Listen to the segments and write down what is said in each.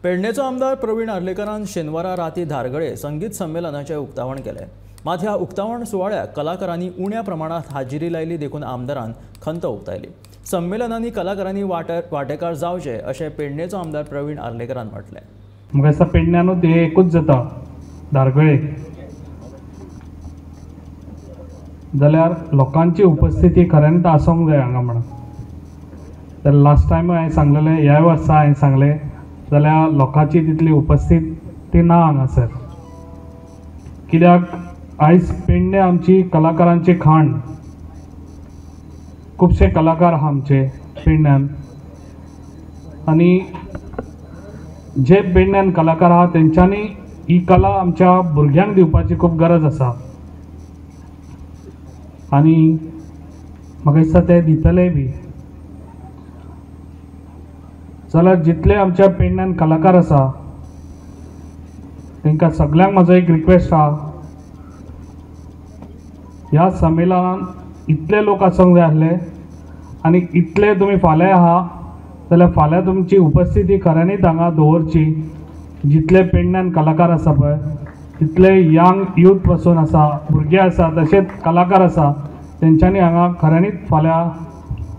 पेडणेचो आमदार प्रवीण आर्लेकरान शेनवारा राती धारगळे संगीत संमेलनाचें उक्तावण केलें। मात ह्या उक्तावण सुवाळ्याक कलाकारांनी उण्या प्रमाणांत हाजिरी लायली देखून आमदारान खंत उक्तायली। संमेलनांनी कलाकारांनी वांटेकार जावचे अशें पेडणेचो आमदार प्रवीण आर्लेकरान म्हटलें। म्हाका दिसता पेडण्यानूच हें एकूच जाता धारगळे, जाल्यार लोकांची उपस्थिती खऱ्यांनीच आसूंक जाय हांगा म्हणून। तर लास्ट टायम हांवें सांगलेलें, ह्या वर्सा हांवें सांगलें जाल्यार लोकांची तितली उपस्थिती ना हांगासर, कित्याक आयज पेडणे आमची कलाकारांची खाण, खुबशे कलाकार आहा आमचे पेडण्यान आनी जे पेडण्यान कलाकार आहा तेंच्यांनी ही कला आमच्या भुरग्यांक दिवपाची खूब गरज आसा आनी म्हाका दिसता ते दितलेय बी। जाल्यार जितले आमच्या पेडण्यान कलाकार आसा तांकां सगल्यांक म्हजो एक रिक्वेस्ट आहा, ह्या संमेलनान इतले लोक आसूंक जाय आसले आनी इतले तुमी फाल्यां आहा जाल्यार फाल्यां तुमची उपस्थिती खऱ्यांनीच हांगा दवरची। जितले पेडण्यान कलाकार आसा पळय तितले यंग यूथ पासून आसा, भुरगे आसा, तशेंच कलाकार आसा, तेंच्यांनी हांगा खऱ्यांनीच फाल्यां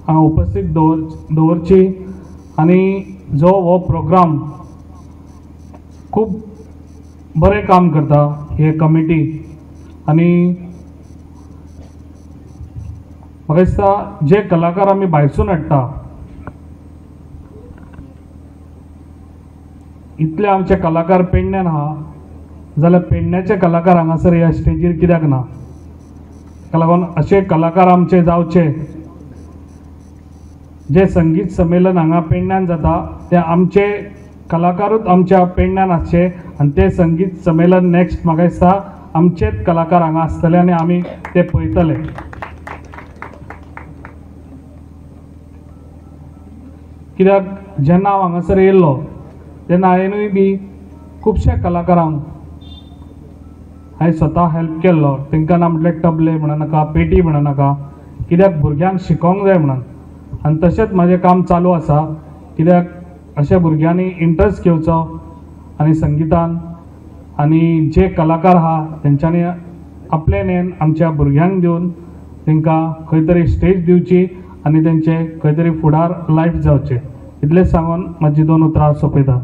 हांगा उपस्थित दवरची आनी जो हो प्रोग्राम खूब बरें काम करता हे कमिटी आनी म्हाका दिसता जे कलाकार आमी भायरसून हाडटा इतले आमचे कलाकार पेडण्यान आहा जाल्यार पेडण्याचे कलाकार हांगासर ह्या स्टेजीर कित्याक ना, ताका लागून अशे कलाकार आमचे जावचे। जे संगीत संमेलन हांगा पेडण्यान जाता ते आमचे कलाकारूच आमच्या पेडण्यान आसचे आनी ते संगीत संमेलन नेक्स्ट म्हाका दिसता आमचेच कलाकार हांगा आसतले आनी आमी ते पळयतले। कित्याक जेन्ना हांव हांगासर येयल्लो तेन्ना हांवेनूय बी खुबशे कलाकारांक हांवें स्वता हेल्प केल्लो, तांकां ना म्हटल्यार तबले म्हणा नाका, पेटी म्हणा नाका, कित्याक भुरग्यांक शिकोंक जाय म्हणून। आनी तशेंच म्हाजें काम चालू आसा, कित्याक अशा भुरग्यांनी इंट्रस्ट घेवचो आनी संगितान आनी जे कलाकार आहा तेंच्यांनी आपलें ज्ञान आमच्या भुरग्यांक दिवन तांकां खंय तरी स्टेज दिवची आनी तेंचे खंय तरी फुडार लायफ जावचें, इतलेंच सांगून म्हाजी दोन उतरां सोंपयता।